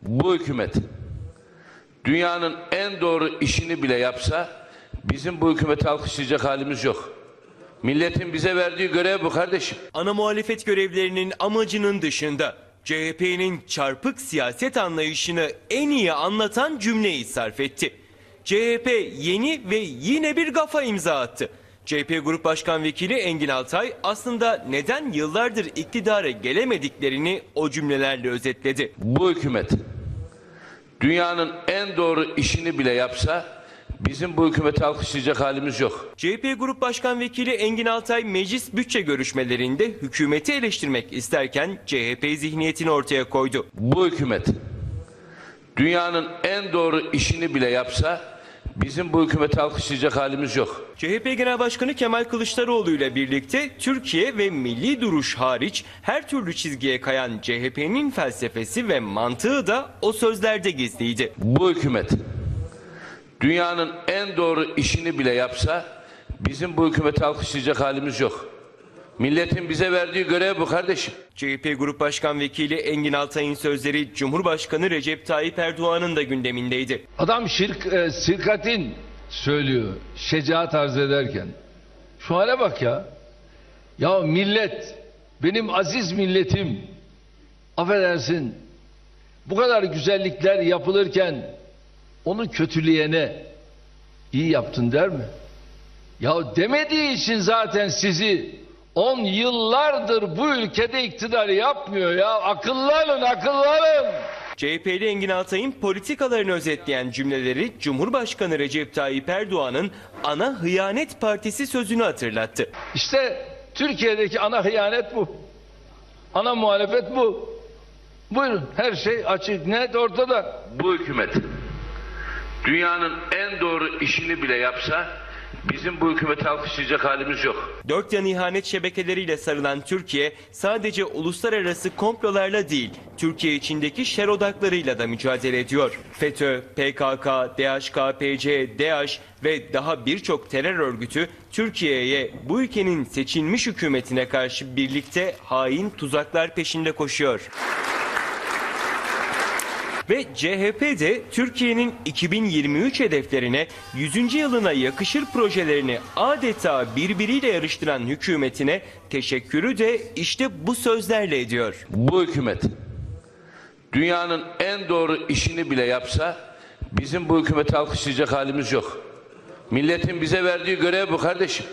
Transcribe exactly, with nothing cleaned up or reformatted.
Bu hükümet dünyanın en doğru işini bile yapsa bizim bu hükümeti alkışlayacak halimiz yok. Milletin bize verdiği görev bu, kardeşim. Ana muhalefet görevlerinin amacının dışında C H P'nin çarpık siyaset anlayışını en iyi anlatan cümleyi sarf etti. C H P yeni ve yine bir gafa imza attı. C H P Grup Başkan Vekili Engin Altay aslında neden yıllardır iktidara gelemediklerini o cümlelerle özetledi. Bu hükümet dünyanın en doğru işini bile yapsa bizim bu hükümeti alkışlayacak halimiz yok. C H P Grup Başkan Vekili Engin Altay meclis bütçe görüşmelerinde hükümeti eleştirmek isterken C H P zihniyetini ortaya koydu. Bu hükümet dünyanın en doğru işini bile yapsa bizim bu hükümeti alkışlayacak halimiz yok. C H P Genel Başkanı Kemal Kılıçdaroğlu ile birlikte Türkiye ve milli duruş hariç her türlü çizgiye kayan C H P'nin felsefesi ve mantığı da o sözlerde gizliydi. Bu hükümet dünyanın en doğru işini bile yapsa bizim bu hükümeti alkışlayacak halimiz yok. Milletin bize verdiği görev bu, kardeşim. C H P Grup Başkan Vekili Engin Altay'ın sözleri Cumhurbaşkanı Recep Tayyip Erdoğan'ın da gündemindeydi. Adam şirk, e, sirkatin söylüyor şecaat arz ederken. Şu hale bak ya. Ya millet, benim aziz milletim, affedersin, bu kadar güzellikler yapılırken onu kötüleyene iyi yaptın der mi? Ya demediği için zaten sizi on yıllardır bu ülkede iktidar yapmıyor ya. Akıllanın, akıllanın. C H P'li Engin Altay'ın politikalarını özetleyen cümleleri Cumhurbaşkanı Recep Tayyip Erdoğan'ın ana hıyanet partisi sözünü hatırlattı. İşte Türkiye'deki ana hıyanet bu. Ana muhalefet bu. Buyurun, her şey açık, net ortada. Bu hükümet dünyanın en doğru işini bile yapsa bizim bu hükümeti alkışlayacak halimiz yok. Dört yanı ihanet şebekeleriyle sarılan Türkiye sadece uluslararası komplolarla değil, Türkiye içindeki şer odaklarıyla da mücadele ediyor. FETÖ, P K K, D H K P C, DAEŞ ve daha birçok terör örgütü Türkiye'ye, bu ülkenin seçilmiş hükümetine karşı birlikte hain tuzaklar peşinde koşuyor. Ve C H P de Türkiye'nin iki bin yirmi üç hedeflerine, yüzüncü yılına yakışır projelerini adeta birbiriyle yarıştıran hükümetine teşekkürü de işte bu sözlerle ediyor. Bu hükümet dünyanın en doğru işini bile yapsa bizim bu hükümeti alkışlayacak halimiz yok. Milletin bize verdiği görev bu, kardeşim.